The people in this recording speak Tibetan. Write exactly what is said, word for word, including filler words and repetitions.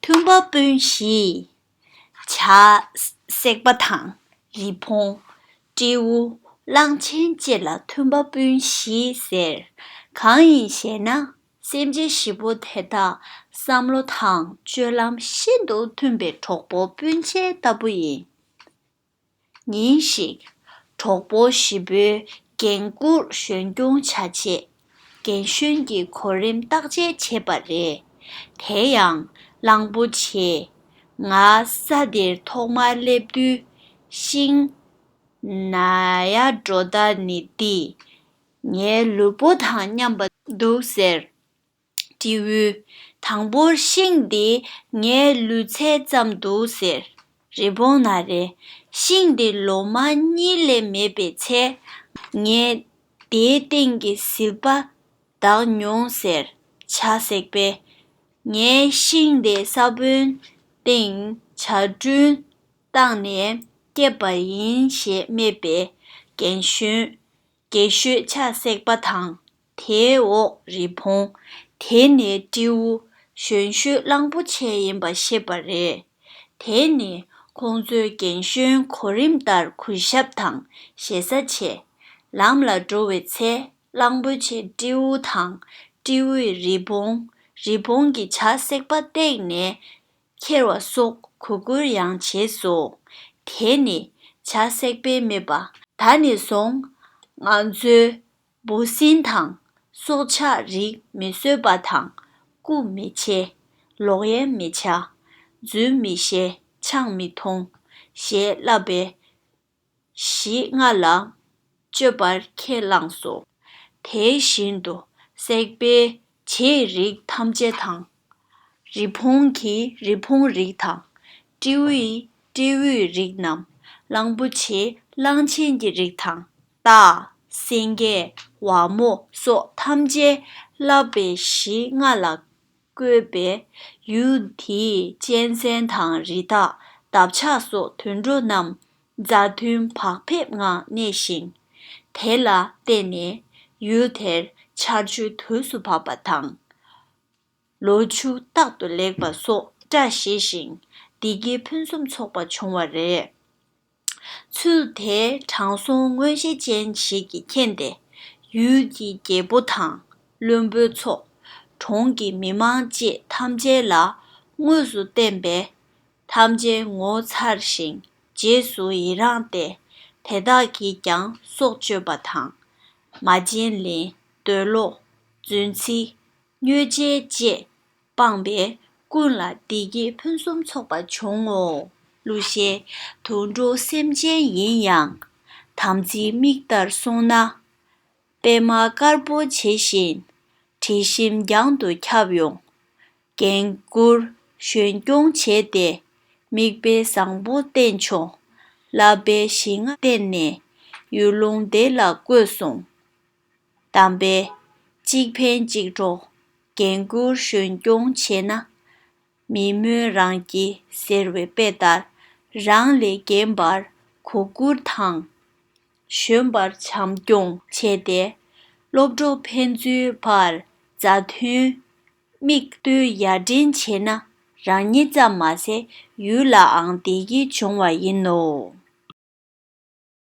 མཐུན་པ་སྤུན་བཞི། བྱ་སྲེག་པ་དང་། རི་བོང་། སྤྲེའུ། གླང་ཆེན་བཅས་ལ་མཐུན་པ་སྤུན་བཞི་ཟེར། གང་ཡིན་ཞེ་ན། སེམས་ཅན་བཞི་པོ་དེ་དག་བསམ་བློ་དང་སྤྱོད་ལམ་ཤིན་ཏུ་མཐུན་པའི་གྲོགས་པོ་སྤུན་མཆེད་ལྟ་བུ་ཡིན། ཉིན་ཞིག་གྲོགས་པོ་བཞི་པོས་རྒན་བཀུར་གཞོན་སྐྱོང་བྱ་ཆེད། རྒན་གཞོན་གྱི་གོ་རིམ་བརྟག་དཔྱད་བྱས་པ་རེད། དེ་ཡང་གླང་པོ་ཆེས། ང་ས་འདིར་ཐོག་མར་སླེབས་དུས་ཤིང་ན་ཡ་འགྲོ་ད་ནི་འདི། ངའི་ལུས་པོ་དང་མཉམ་པ་འདུག་ཟེར། སྤྲེའུས། དང་པོར་ཤིང་འདི་ངའི་ལུས་ཚད་ཙམ་འདུག་ཟེར། རི་བོང་ན་རེ། ཤིང་འདི་ལོ་མ་གཉིས་ལས་མེད་པའི་ཚེ། ངས་དེའི་སྟེང་གི་ཟིལ་པ་བརྡབས་མྱོང་ཟེར། བྱ་སྲེག་པས། ངས་ཤིང་འདི་ས་བོན་སྟེང་བྱ་སྒྲོན་བཏང་ནས་སྐྱེས་པ་ཡིན་ཞེས་སྨྲས་པས། རྒན་གཞོན། རྒན་ཤོས་བྱ་སྲེག་པ་དང་། དེའི་འོག་རི་བོང་། དེ་ནས་སྤྲེའུ། གཞོན་ཤོས་གླང་པོ་ཆེ་ཡིན་པ་ཤེས་པ་རེད། དེ་ནས་ཁོང་ཚོས་རྒན་གཞོན་གོ་རིམ་ལྟར་གུས་ཞབས་དང་ཞེ་ས་བྱས། ལམ་ལ་འགྲོ་བའི་ཚེ་གླང་པོ་ཆེས་སྤྲེའུ་དང་། སྤྲེའུས་རི་བོང་། རི་བོང་གིས་བྱ་སྲེག་པ་བཏེགས་ནས་ཁྱེར་བ་སོགས་གུས་བཀུར་ཡང་བྱས་སོ། དེ་ནི་བྱ་སྲེག་པས་སྨྲས་པ། ད་ནས་བཟུང་ང་ཚོའི་འབུ་སྲིན་དང་སྲོག་ཆགས་རིགས་མི་གསོད་པ་དང་། རྐུ་མི་བྱེད། ལོག་གཡེམ་མི་བྱ། རྫུན་མི་བཤད། ཆང་མི་འཐུང་། ཞེས་བསླབས་པས། གཞི་ལྔ་ལ་སྤྱོད་པར་ཁས་བླངས་སོ། དེ་བཞིན་དུ་སྲེག་པས་བྱའི་རིགས་ཐམས་ཅད་དང་། རི་བོང་གིས་རི་བོང་རིགས་དང་། སྤྲེའུས་སྤྲེའུའི་རིགས་རྣམས། གླང་པོ་ཆེས་གླང་ཆེན་གྱི་རིགས་དང་། སྟག་སེང་གེ་ཝ་མོ་སོགས་ཐམས་ཅད་བསླབས་པའི་གཞི་ལྔ་ལ་བཀོད་པས། ཡུལ་དེའི་གཅན་གཟན་དང་རི་དྭགས། འདབ་ཆགས་སོགས་དུད་འགྲོ་རྣམས་མཛའ་མཐུན་བག་ཕེབས་ངང་གནས་ཤིང་། དེ་ལ་བརྟེན་ནས་ཡུལ་དེར་ཆར་ཆུ་དུས་སུ་བབས་པ་དང་། ལོ་ཕྱུགས་རྟག་ཏུ་ལེགས་པ་སོགས་བཀྲ་ཤིས་ཤིང་བདེ་སྐྱིད་ཕུན་སུམ་ཚོགས་པ་བྱུང་བ་རེད། ཚུལ་དེ་དྲང་སྲོང་མངོན་ཤེས་ཅན་ཞིག་གིས་མཁྱེན་ཏེ། ཡུལ་གྱི་རྒྱལ་པོ་དང་བློན་པོའི་ཚོགས། གྲོང་གི་མི་མང་བཅས་ཐམས་ཅད་ལ་དངོས་སུ་བསྟན་པས། ཐམས་ཅད་ངོ་མཚར་ཞིང་རྗེས་སུ་ཡི་རངས་ཏེ། དེ་དག་གིས་ཀྱང་སྲོག་གཅོད་པ་དང་། མ་བྱིན་ལེན། འདོད་ལོག། རྫུན་ཚིག། མྱོས་བྱེད་བཅས་སྤངས་པས་ཀུན་ལ་བདེ་སྐྱིད་ཕུན་སུམ་ཚོགས་པ་བྱུང་ངོ་། གླུ་གཞས། དུད་འགྲོ་སེམས་ཅན་ཡིན་ཡང་། དམ་ཚིག་མིག་ལྟར་སྲུང་ན། པད་མ་དཀར་པོ་ཇི་བཞིན། དྲི་ཞིམ་རྒྱང་དུ་ཁྱབ་ཡོང་། རྒན་བཀུར་གཞོན་སྐྱོང་བྱས་ཏེ། མིག་དཔེ་བཟང་པོ་བསྟན་ཆོག། བསླབ་པའི་གཞི་ལྔ་བསྟན་ནས། ཡུལ་ལུང་བདེ་ལ་བཀོད་སོང་། གདམས་པས། གཅིག་ཕན་གཅིག་གྲོགས། རྒན་བཀུར་གཞོན་སྐྱོང་བྱས་ན། མི་སྨོན་རང་སྐྱིད་ཟེར་བའི་དཔེ་ལྟར། རང་ལས་རྒན་པར་གུས་བཀུར་དང་། གཞོན་པར་བྱམས་སྐྱོང་བྱས་ཏེ། སློབ་གྲོགས་ཕན་ཚུན་བར་མཛའ་མཐུན། མིག་ལྟོས་ཡར་འདྲེན་བྱས་ན། རང་ཉིད་ཙམ་མ་ཟད་ཡུལ་ལའང་བདེ་སྐྱིད་འབྱུང་བ་ཡིན་ནོ།